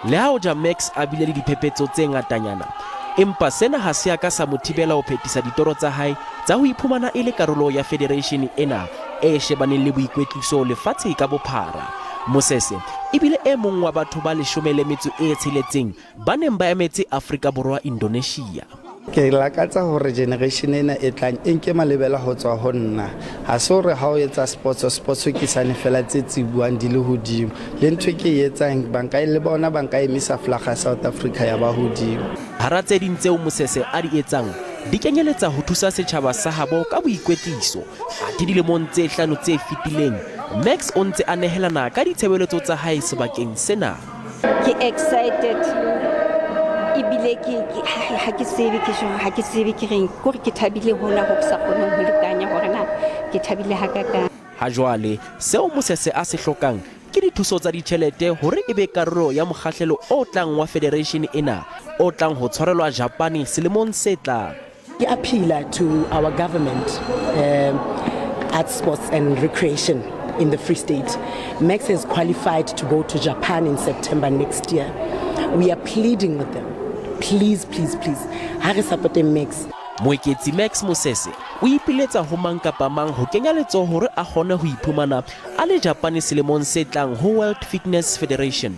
Le ha hoja Max a bile le diphephetso tse ngatanyana, empa sena ha se a ka sa mo thibela ho phethisa ditoro tsa hae tsa ho iphumana e le karolo ya federeishene ena e shebaneng le boikwetliso lefatshe ka bophara. Mosese e bile e mong wa batho ba 16 ba neng ba emetse Afrika Borwa Indonesia. Ke lakatsa hore generation ena e tlang e nke malebela ho tswa ho nna. Ha se hore ha o etsa sports, sports ke sane fela tse tsebuang di le hodimo. Le ntho e ke e etsang ba nka le bona ba nka emisa flaga ya South Africa ya ba hodimo. Hara tse ding tseo Mosese a di etsang di kenyeletsa ho thusa setjhaba sa habo ka boikwetliso. Athe dilemong tse hlano tse fetileng, Max o ntse a nehelana ka ditshebeletso tsa hae sebakeng sena. Ke excited ebile ke ha ke tsebe ke jwang, ha ke tsebe ke reng, kore ke thabile hona ho ke sa kgoneng ho lekanya hore na ke thabile hakakang. Ha jwale seo Mosese a se hlokang ke dithuso tsa ditjhelete hore e be karolo ya mokgahlelo o tlang wa federeishene ena o tlang ho tshwarelwa Japane selemong se tlang. Ke appeala to our government, Arts, Sports and Recreation in the Free State. Max has qualified to go to Japan in September next year. We are pleading with them. Please, please, please. Ha re supporteng Max. Moeketsi Max Mosese o ipiletsa ho mang kapa mang ho kenya letsoho hore a kgone ho iphumana a le Japane selemong se tlang ho World Fitness Federation.